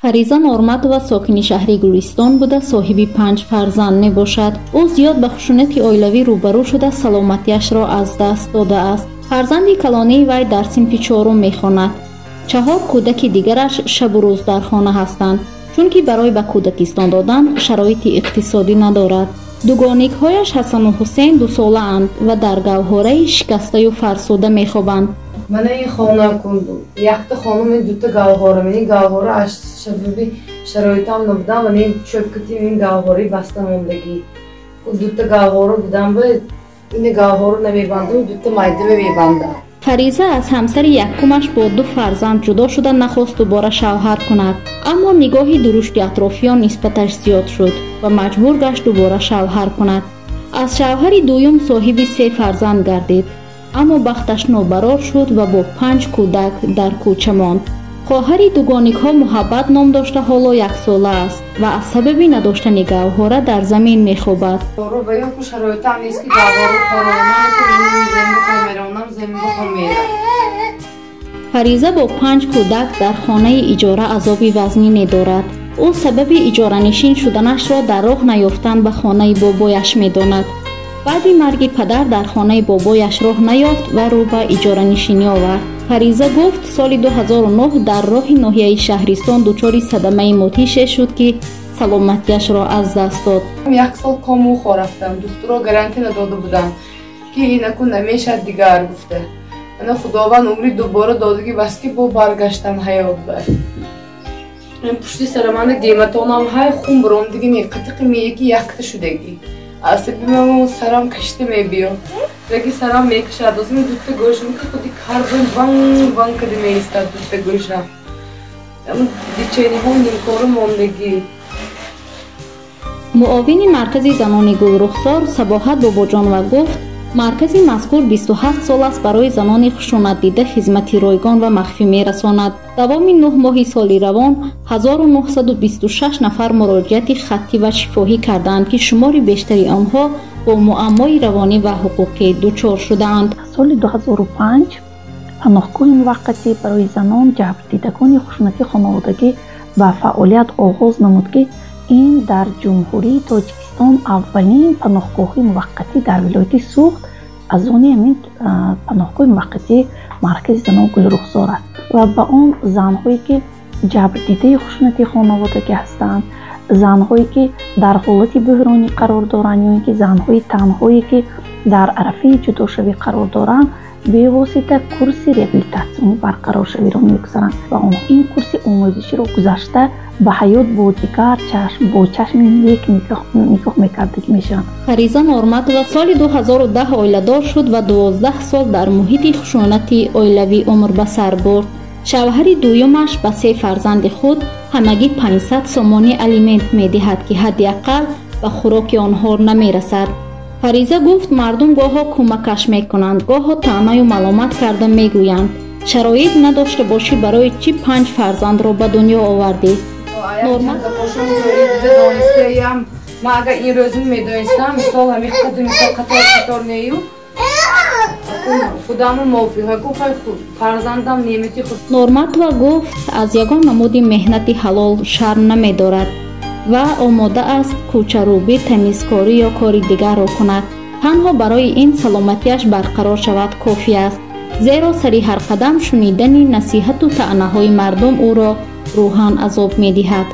Фариза Норматова сокини шаҳри Гулистон буда, соҳиби 5 фарзанд мебошад. Ӯ зиёд ба хушунати оилавӣ рӯбарӯ шуда, саломатиашро аз даст додааст. Фарзанди калонии вай дар синфи чорум мехонад. 4 кӯдаки дигараш шабу рӯз дар хона ҳастанд, чунки барои ба кӯдакистон додан шароити иқтисодӣ надорад. Дугоникҳояш Ҳасану Ҳусейн дусолаанд ва дар гавҳораи шикастаю фарсуда мехобанд. Мана ин хона якта хонум, ин дута гавҳора. Ман ин гавҳора аз сабаби шароитам набудам, ман ин чӯбкати ин гавҳораи баста мондагӣ. Дута гавҳора будам, ба ин гавҳора намебандам, дута майдама мебандам. Фариза аз ҳамсари якумаш бо 2 фарзанд ҷудо шуда нахост дубора шавҳар кунад, аммо нигоҳи дурушти атрофиён нисбаташ зиёд шуд ва маҷбур гашт дубора шавҳар кунад. Аз шавҳари дуюм соҳиби 3 фарзанд гардид, аммо бахташ нобарор шуд ва бо 5 кӯдак дар кӯча монд. Хоҳари дугоникҳо Муҳаббат ном дошта, ҳоло 1 сола аст ва аз сабаби надоштани гавҳора дар замин мехобад. Шароитам нест, ки гавҳора хоронам, замин бихом меронам, замин бихом мерам. Фариза бо 5 кӯдак дар хонаи иҷора азоби вазнине дорад. Ӯ сабаби иҷоранишин шуданашро дар роҳ наёфтан ба хонаи бобояш медонад. Баъди марги падар дар хонаи бобояш роҳ наёфт ва рӯ ба иҷоранишинӣ овард. Фариза гуфт, соли 2009 дар роҳи ноҳияи Шаҳристон дучори садамаи мудҳише шуд, ки саломатиашро аз даст дод. Як сол кому рафтам, духтуро гарантия надода буданд, ки инаку намешад дигар гуфта. Ана Худованд умри дубора додагӣ, бас ки бо баргаштам ҳаёт ба. Ин пушти сараманда гематонам ҳай, хун биромдиги, қатиқи меяки якта шудагӣ. Асаби ман сарам кашида мебиё. Раги сарам мекашад, озми дута гӯшам ки худи карбон ванг ванг када меистад дута гӯшам. Лечение ҳо нимкора мондагӣ. Муовини маркази занони Гулрухсор Сабоҳат Бобоҷонова гуфт, маркази мазкур 27 сол аст барои занони хушунатдида хизмати ройгон ва махфӣ мерасонад. Давоми 9 моҳи соли равон 1926 нафар муроҷиати хаттӣ ва шифоҳӣ кардаанд, ки шумори бештари онҳо бо муаммои равонӣ ва ҳуқуқӣ дучор шудаанд. Соли 2005 паноҳгоҳи муваққатӣ барои занон, ҷабрдидагони хушунати хонаводагӣ ба фаъолият оғоз намуд, ки ин дар Ҷумҳурии Тоҷикистон аввалин паноҳгоҳи муваққатӣ дар вилояти Суғд аз они ҳамин паноҳгоҳи муваққатии маркази занон Гулрухсор аст ва ба он занҳое, ки ҷабрдидаи хушунати хонаводагӣ ҳастанд, занҳое, ки дар ҳолати буҳронӣ қарор доранд, ё ин ки занҳои танҳое, ки дар арафаи ҷудошавӣ қарор доранд, бевосита курси реабилитатсиони барқароршавиро мегузаранд ва онҳо ин курси омӯзиширо гузашта ба ҳаёт бо дигар чашм, бо чашми нек нигоҳ мекардагӣ мешаванд. Фариза Норматова соли 2010 оиладор шуд ва 12 сол дар муҳити хушунати оилавӣ умр ба сар бурд. Шавҳари дуюмаш ба се фарзанди худ ҳамагӣ 500 сомонӣ алимент медиҳад, ки ҳадди ақал ба хӯроки онҳо намерасад. Фариза гуфт, мардум гоҳо кӯмакаш мекунанд, гоҳо таънаю маломат карда мегӯянд: «Шароит надошта бошӣ, барои чӣ панҷ фарзандро ба дунё овардӣ?» Ман агар ин рӯзм медонистам, мисол, ҳамин қадр, мисол, қатор қатор нею худаму мувофиқа фарзандам неъмати худ. Норматова гуфт, аз ягон намуди меҳнати ҳалол шарм намедорад ва омода аст кӯчарӯбӣ, тамизкорӣ ё кори дигарро кунад. Танҳо барои ин саломатиаш барқарор шавад кофӣ аст, зеро сари ҳар қадам шунидани насиҳату таънаҳои мардум ӯро рӯҳан азоб медиҳад.